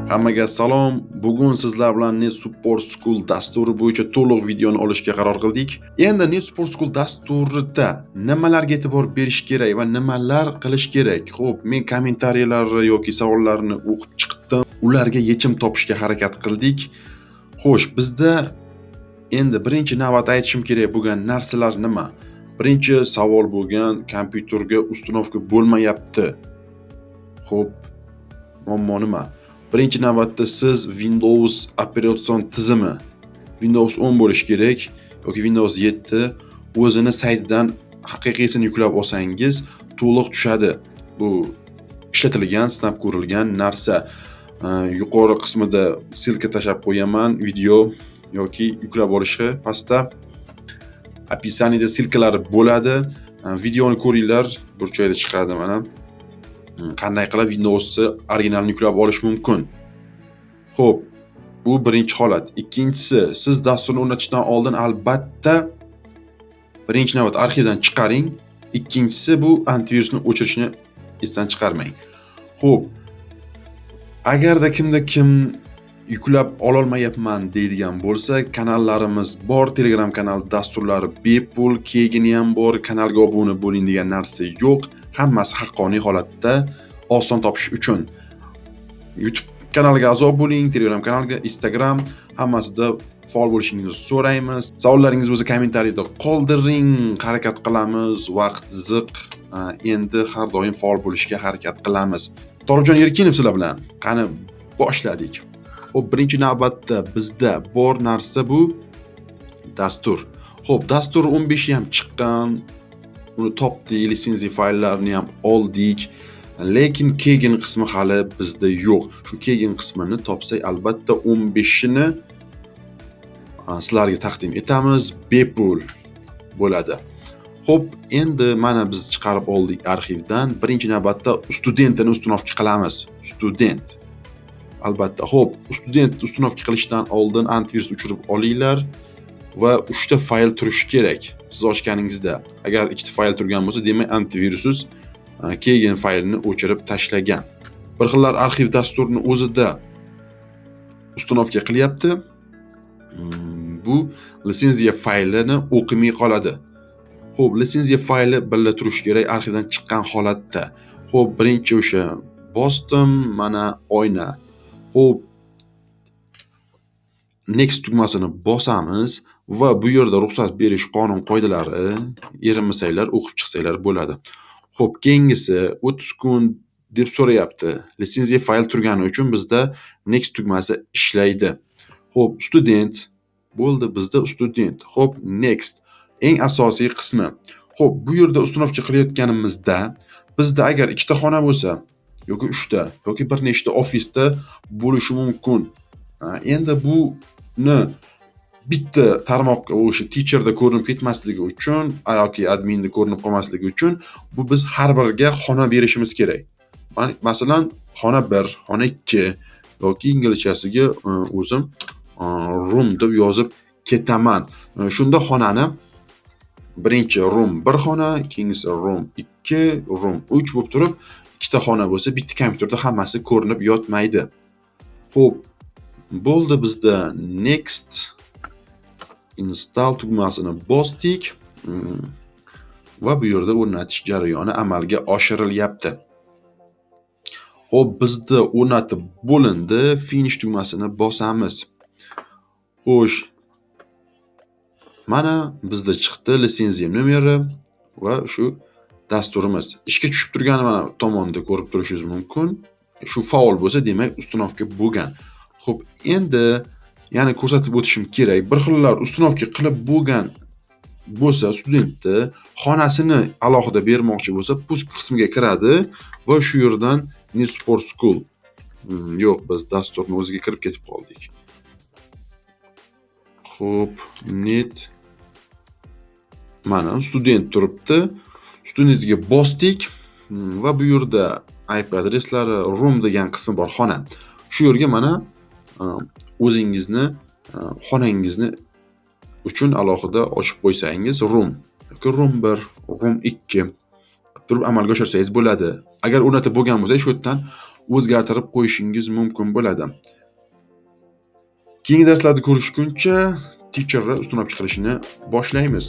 Hammaga salom. Bugun sizlar bilan Net Support School dasturi bo'yicha to'liq videoni olishga qaror qildik. Endi Net Support School dasturida nimalarga e'tibor berish kerak va nimalar qilish kerak? Xo'p, men kommentariyalarni yoki savollarni o'qib chiqdim. Ularga yechim topishga harakat qildik. Xo'sh, bizda endi birinchi navbatda aytishim kerak bo'lgan narsalar nima? Birinchi savol bo'lgan: kompyuterga установка bo'lmayapti. Xo'p, muammo nima? Birinchi navbatda siz Windows operatsion tizimi, Windows 10 bo'lishi kerak yoki Windows 7, o'zini saytidan haqiqiysini yuklab olsangiz, to'liq tushadi. Bu ishlatilgan, sinab ko'rilgan narsa. Yuqori qismida ссылка tashlab qo'yaman, video yoki yuklab olishi pastda описание da ссылка lari bo'ladi. Videoni ko'ringlar, burchakda chiqadi mana. Qanday qilib Windowsni originalini yuklab olish mumkin. Xo'p, bu birinchi holat. Ikkinchisi, siz dasturni o'rnatishdan oldin albatta birinchi navbat arxivdan chiqaring. Ikkinchisi, bu antivirusni o'chirishni esdan chiqarmang. Xo'p, agarda kimda kim yuklab ololmayapman deydigan bo'lsa, kanallarimiz bor, Telegram kanal dasturlari bepul, keyini ham bor, kanalga obuna bo'ling degan narsa yo'q. Hammasi haqqoniy holatda, oson topish uchun. YouTube kanaliga a'zo bo'ling, Telegram kanaliga, Instagram, hammasida faol bo'lishingizni so'raymiz. Savollaringiz bo'lsa, kommentariyada qoldiring, harakat qilamiz, vaqt ziq, endi har doim faol bo'lishga harakat qilamiz. Tolibjon Erkinov sizlar bilan. Qani, boshladik. Xo'p, birinchi navbatda bizda bor narsa bu dastur. Xo'p, dastur 15 ham chiqqan. Uni topdik, litsenziya fayllarini ham oldik. Lekin keygen qismi hali bizda yo'q. Shu keygen qismini topsak, albatta 15-ini sizlarga taqdim etamiz, bepul bo'ladi. Xo'p, endi mana biz chiqarib oldik arxivdan. Birinchi navbatda studentini установка qilamiz. Student. Albatta. Xo'p, student установка qilishdan oldin antivirus o'chirib olinglar va 3 ta fayl turishi kerak siz ochganingizda. Agar ikkita fayl turgan bo'lsa, demak, antivirusiz keygen faylni o'chirib tashlagan. Bir xillar arxiv dasturini o'zida установка qilyapti. Bu litsenziya faylini o'qimay qoladi. Xo'p, litsenziya fayli birga turishi kerak arxivdan chiqqan holatda. Xo'p, birinchi o'sha bosdim, mana oyna. Xo'p, Next tugmasini bosamiz va bu yerda ruxsat berish qonun qoidalari, erinmasanglar, o'qib chiqsanglar bo'ladi. Xo'p, keyingisi 30 kun deb so'rayapti. Litsenziya fayl turgani uchun bizda Next tugmasi ishlaydi. Xo'p, student bo'ldi, bizda student. Xo'p, next. Eng asosiy qismi. Xo'p, bu yerda установка qilayotganimizda bizda agar ikkita xona bo'lsa yoki uchta yoki bir nechta ofisda bo'lishi mumkin. Endi buni bitta tarmoqqa, o'sha teacherda ko'rinib ketmasligi uchun yoki adminda ko'rinib qolmasligi uchun bu biz har biriga xona berishimiz kerak. Masalan, xona 1, xona 2 yoki inglizchasiga o'zim room deb yozib ketaman. Shunda xonani birinchi room bir xona, keyingisi room 2, room 3 bo'lib turib, ikkita xona bo'lsa, bitta kompyuterda hammasi ko'rinib yotmaydi. Xo'p, bo'ldi, bizda next, install tugmasini bosdik va bu yerda o'rnatish jarayoni amalga oshirilyapti. Xo'p, bizda o'rnatib bo'lindi. Finish tugmasini bosamiz. Xo'sh, mana bizda chiqdi litsenziya nomeri va shu dasturimiz. Ishga tushib turgani mana tomonda ko'rib turishingiz mumkin. Shu faol bo'lsa, demak, установка bo'lgan. Xo'p, endi yana ko'rsatib o'tishim kerak. Bir xillar установка qilib bo'lgan bo'lsa, studentni xonasini alohida bermoqchi bo'lsa, пуск qismiga kiradi va shu yerdan Net Support School. Yo'q, biz dasturni o'ziga kirib ketib qoldik. Xo'p, net, mana student turibdi. Studentga bosdik va bu yerda IP adreslari, room degan qismi bor, xona. Shu yerga mana o'zingizni xonangizni uchun alohida ochib qo'ysangiz, room yoki room 1, room 2 qilib turib amalga oshirsangiz bo'ladi. Agar o'rnatib bo'lgan bo'lsangiz, shu yerdan o'zgartirib qo'yishingiz mumkin bo'ladi. Keyingi darslarda ko'rishguncha, teacherni установка qilishni boshlaymiz.